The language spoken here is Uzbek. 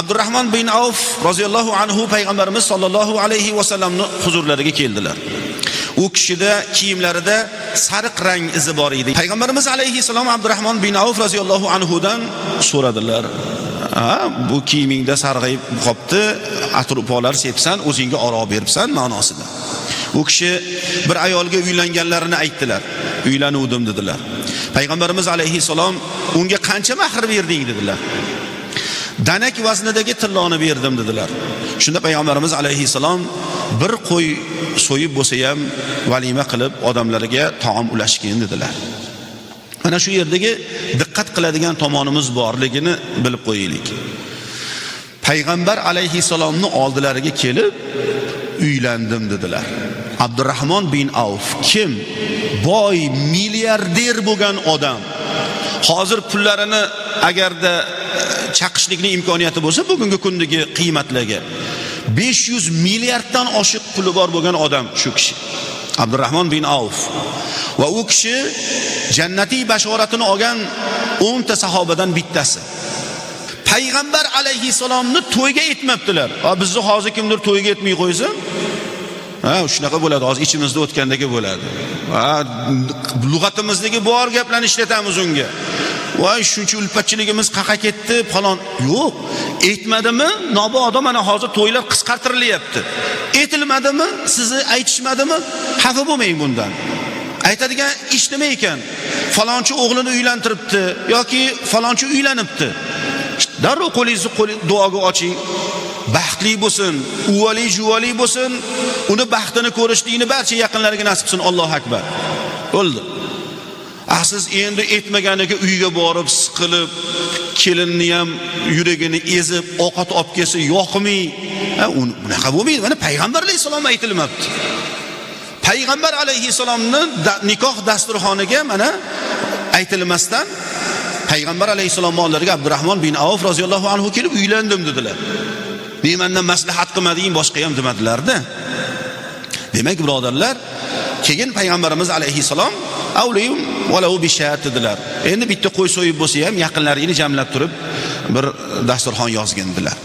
Abdurrahmon bin Avf roziyallohu anhu payg'ambarimiz sollallohu alayhi vasallamni huzurlariga keldilar. U kishida kiyimlarida sariq rang izi bor edi. Payg'ambarimiz alayhissalom Abdurrahmon bin Avf roziyallohu anhudan so'radilar: "Ha, bu kiyimingda sarg'ayib qopti, atir-upolar sepsan, o'zingga oro beribsan" ma'nosida. U kishi bir ayolga uylanganlarini aytdilar. "Uylanuvdim" dedilar. Payg'ambarimiz alayhissalom unga qancha mahr berding dedilar. "Danak vaznidagi tilloni berdim" dedilar. Shunda payg'ambarimiz alayhissalom bir qo'y so'yib bo'lsa ham valima qilib odamlarga taom ulashgin dedilar. Mana shu yerdagi diqqat qiladigan tomonimiz borligini bilib qo'yaylik. Payg'ambar alayhissalomni oldilariga kelib uylandim dedilar. Abdurrahmon bin Avf kim? Boy, milliarder bo'lgan odam. Hozir pullarini agarda chaqishlikni imkoniyati bo'lsa, bugungi kundagi qiymatlarga 500 milliarddan oshiq puli bor bo'lgan odam shu kishi. Abdurrahmon bin Avf. Va u kishi jannatiy bashoratini olgan 10 ta sahobadan bittasi. Payg'ambar alayhissalomni to'yga etmabdilar. A bizni hozir kimdir to'yga etmay qo'ysa, ha, shunaqa bo'ladi, hozir ichimizda o'tgandagi bo'ladi. Ha, lug'atimizdagi bor gaplarni ishlatamiz unga. Voy, shuncha ulpatchiligimiz qaqa ketdi, falon. Yo'q, aytmadimi? Nobodo mana hozir to'ylar qisqartirilyapti. Aytilmadimi? Sizni aytishmadimi? Xafa bo'lmang bundan. Aytadigan ish nima ekan? Falonchi o'g'lini uylantiribdi yoki falonchi uylanibdi. Darrov qo'lingizni duoga oching. Baxtli bo'lsin, uvali juvali bo'lsin, uni baxtini ko'rishlikni barcha yaqinlariga nasib qilsin. Allohu akbar. Bo'ldi. Ah, siz endi aytmaganiga uyga borib siqilib, kelinni ham yuragini ezib, ovqat olib kelsa yoqmay, ha, uni bunaqa bo'lmaydi. Mana payg'ambar alayhissalom aytilmabdi. Payg'ambar alayhissalomni nikoh dasturxoniga mana aytilmasdan payg'ambar alayhissalom oldilariga Abdurrahmon bin Avf roziyallohu anhu kelib uylandim dedilar. Ne mendan maslahat qilmading, boshqa ham demadilar-da. Demak, birodarlar, keyin payg'ambarimiz alayhissalom avliyum walau bishat dedilar. Endi bitta qo'y so'yib bo'lsa ham yaqinlaringni jamlab turib bir dasturxon yozgin dedilar.